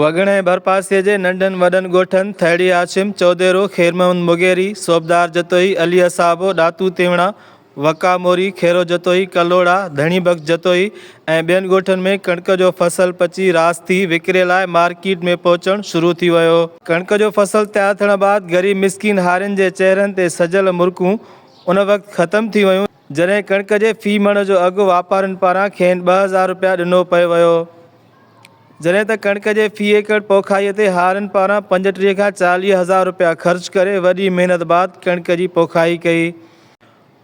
وڳڻ ۽ ڀرپاسي جي ننڍن وڏن ڳوٺن ٿهڙي هاشم، چوديرو، خير محمد مغيري، صوبدار جتوئي، علي اصحابو، ڏاتو تيوڻا، وقا موري، خيرو جتوئي، ڪلهوڙا، ڌڻي بخش جتوئي ۽ ٻين ڳوٺن ۾ ڪڻڪ جو فصل پچي راس ٿي وڪري لاء مارڪيٽ ۾ پهچڻ شروع ٿي ويو. ڪڻڪ جو فصل تيار ٿيڻ بعد غريب مسڪين هارين جي چهرن تي سجيل مرڪون ان وقت ختم ٿي ويون جڏهن ڪڻڪ جي في مڻ جو اگهه واپارين پاران کين 2000 رپيا ڏنو پئي ويو. جڏهن ته ڪڻڪ جي في ايڪڙ پوکائي تي هارين پاران 35 کان 40 هزار رپيا خرچ ڪري وڏي محنت بعد ڪڻڪ جي پوکائي ڪئي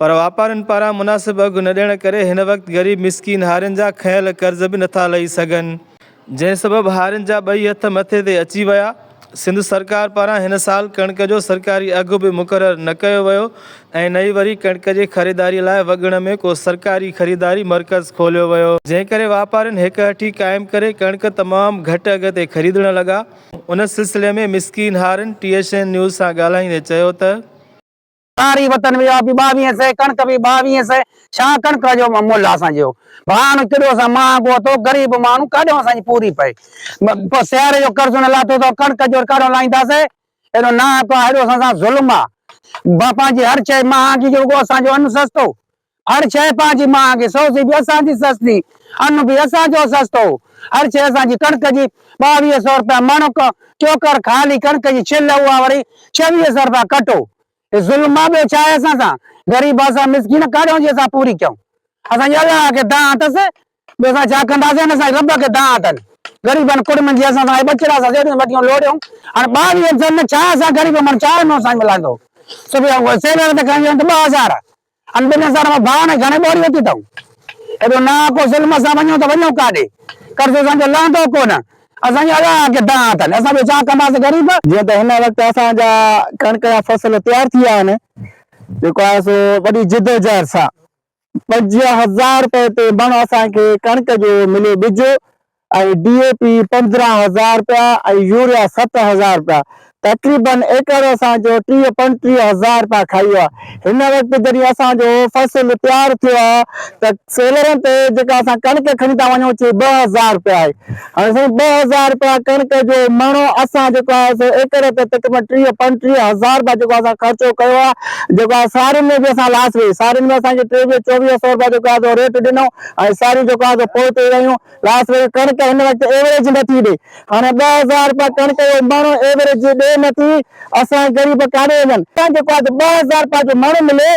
پر واپارين پاران مناسب اگهه نه ڏيڻ ڪري هن وقت غريب مسڪين هارين جا کنيل قرض به نٿا لهي سگهن. جنهن سبب هارين جا ٻئي هٿ مٿي تي اچي ويا. سنڌ سرڪار پاران هن سال ڪڻڪ جو سرڪاري اگهه به مقرر نه ڪيو ويو ۽ نه ئي وري ڪڻڪ جي خريداري لاء وڳڻ ۾ ڪو سرڪاري خريداري مرڪز کوليو ويو، جنهن ڪري واپارين هڪ هٺي قائم ڪري ڪڻڪ تمام گهٽ اگهه تي خريدڻ لڳا. ان سلسلي ۾ مسڪين هارين ٽي ايس اين نيوز سان ڳالهائيندي چيو ته. ساري وطن ويا به ٻاويهين سئي ڪڻڪ به ٻاويهين سئي ڇا ڪڻڪ جو ملهه اسان جو ڀاڻ ڪيڏو اسان مهانگو اٿو غريب ماڻهو ڪاڏيون اسان جي پوري پئي پوء سياري جو قرض نه لاٿو اٿو ڪڻڪ جو ڪاڏو لاهينداسي ايڏو ناحق آ ايڏو اسان سان ظلم آ پنهنجي هر شيء مهانگي جو رڳو اسان جو ان سستو هر شيء پنهنجي مهانگي سوزي به اسان جي سستي ان به اسان جو سستو هر شيء اسان جي ڪڻڪ جي 22 سو روپيا مڻ چوڪر خالي ڪڻڪ جي ڇل اها وري 26 سو روپيا ڪٽو هي ظلم آ ٻيو ڇا آهي اسان سان غريب اسان مسڪين ڪاڏهون جي اسان پوري ڪيون اسان جي الله کي دانهن اٿس ٻيو اسان ڇا ڪنداسين اسان رب کي دانهن اٿن غريبن ڪڙمن جي اسان سان هي ٻچڙا اسان جهڙيون وڏيون لوڙيون هاڻي ٻاويهن سون ۾ ڇا اسان غريب ماڻهو ڇا ڏنو اسان کي ملندو صبح سيلر تي کڻي ويون ته 2000 ان ٻن هزار مان ڀاء نه گهڻي ٻوري ورتي اٿئون. ايڏو ناحق ظلم اسان وڃون ته وڃون ڪاڏي؟ قرض اسان جو لهندو ڪونه. اسان جي الله کي دانهن اٿن. اسان ٻيو ڇا ڪنداسين غريب؟ جيئن ته هن وقت اسان جا ڪڻڪ جا فصل تيار ٿي ويا آهن، جيڪو آهي سو وڏي جدوجهد سان 5000 رپئي تي مڻ اسان کي ڪڻڪ جو مليو ٻج ۽ ڊي اي پي 15,000 رپيا ۽ يوريا 7,000 رپيا تقريبن ايڪڙ اسان جو 30 35 هزار رپيا کائي ويو آهي هن وقت جڏهن اسان جو فصل تيار ٿيو آهي ته سيلرن تي جيڪا اسان ڪڻڪ کڻي ٿا وڃون چي 2000 رپيا آهي هاڻي سائين 2000 رپيا ڪڻڪ جو مڻو اسان جيڪو آهي سو ايڪڙ تي تقريبن 30 35 هزار رپيا جيڪو اسان خرچو ڪيو آهي جيڪو آهي سارين ۾ به اسان لاس وئي سارين ۾ اسان کي 23 24 سو رپيا جيڪو آهي سو ريٽ ڏنو ۽ ساريون جيڪو آهي سو پوئتي رهيون لاس ويگس ڪڻڪ هن وقت ايوريج نه ٿي ڏي. هاڻي 2000 رپيا ڪڻڪ جو مڻ ايوريج ڏي نه ٿي، اسان غريب ڪاڏي وڃن. اسان کي ڪو 2000 رپيا جو مڻ ملي،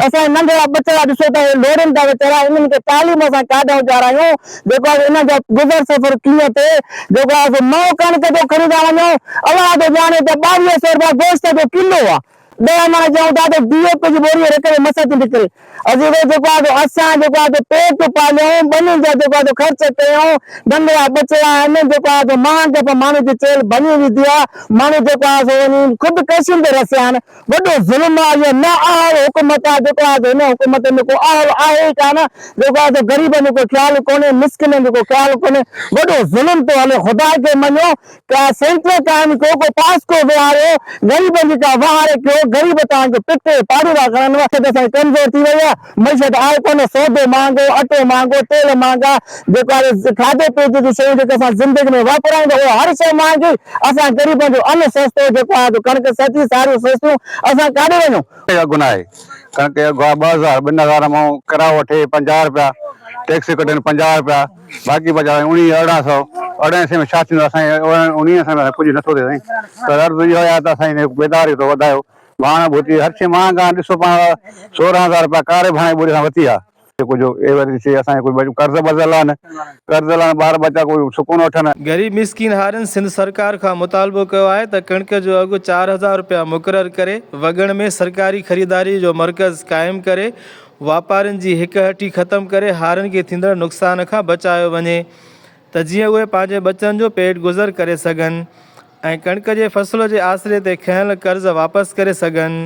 اسان جا ننڍڙا ٻچڙا ڏسو ته اهي لوڙين ٿا ويچارا، انهن کي تعليم اسان ڪاڏانهن ڏيارايون، جيڪو آهي انهن جو گذر سفر ڪيئن ٿئي، جيڪو آهي سو مڻ ڪڻڪ جو کڻي ٿا وڃون، الله ٿو ڄاڻي ته 22 سو رپيا گوشت جو ڪلو آهي. 10 مڻ چئون ٿا ته ڊي اي پي جي ٻوري رڪ ۾ مس ٿي نڪري. عزيزو جيڪو آهي سو اسان جيڪو آهي سو پيٽ پاليون، ٻنين جا جيڪو آهي سو خرچ ڪيون، ننڍڙا ٻچڙا آهن جيڪو آهي سو مهانگي پر ماڻهو جي چيلهه ڀڃي ويندي آهي، ماڻهو جيڪو آهي سو وڃي خود ڪشين تي رسيا آهن. وڏو ظلم آهي اهو نه اهل حڪومت آهي جيڪو آهي سو هن حڪومت ۾ ڪو اهل آهي ئي ڪانه جيڪو آهي سو غريبن جو ڪو خيال ڪونهي، مسڪينن جو ڪو خيال ڪونهي، وڏو ظلم ٿو هلي خدا کي مڃو ڪا سينٽر قائم ڪيو، ڪو پاسڪو ويهاريو، غريبن جي ڪا واهر ڪيو، غريب توهان کي پٽي پاڙون ٿا کڻن، معيشت اسان جي ڪمزور ٿي وئي آهي، معيشت آهي ڪونه، سودو مهانگو، اٽو مهانگو، تيل مهانگا، جيڪو آهي کاڌي پيتي جون شيون جيڪي اسان زندگي ۾ واپرايون ٿا اهي هر شيء مهانگي، اسان غريبن جو ان سستو جيڪو آهي سو ڪڻڪ سستي، ساريون سستيون، اسان ڪاڏي وڃون؟ ڪڻڪ جو اگهه ناهي، ڪڻڪ جو اگهه آهي 2000، 2000 مان ڪرايو وٺي 50 رپيا، ٽيڪس ڪڍن 50 رپيا. باقي بچا سائين اڻيهه ارڙهن سئو ارڙهن سئي ۾ ڇا ٿيندو سائين اڻيهه سئي ۾ ڪجهه نٿو ٿئي سائين پر عرض اهو آهي ته سائين پيداوار ٿو وڌايو ڀاڻ ڀوتي هر شيء مهانگا آهن ڏسو پاڻ 16 هزار رپيا ڪاري ڀاڻ جي ٻوري اسان ورتي آهي ڪجهه ايوريج ٿئي اسان کي ڪجهه قرض برض لهن قرض لهن ٻار ٻچا ڪو سڪون وٺن. غريب مسڪين هارين سنڌ سرڪار کان مطالبو ڪيو آهي ته ڪڻڪ جو اگهه 4000 رپيا مقرر ڪري وڳڻ ۾ سرڪاري خريداري جو مرڪز قائم ڪري واپارين جي هڪ هٺي ختم ڪري هارين کي ٿيندڙ نقصان کان بچايو وڃي ته جيئن اهي پنهنجي ٻچن جو پيٽ گذر ڪري سگهن ۽ ڪڻڪ جي فصل جي آسري تي کنيل قرض واپس ڪري سگهن.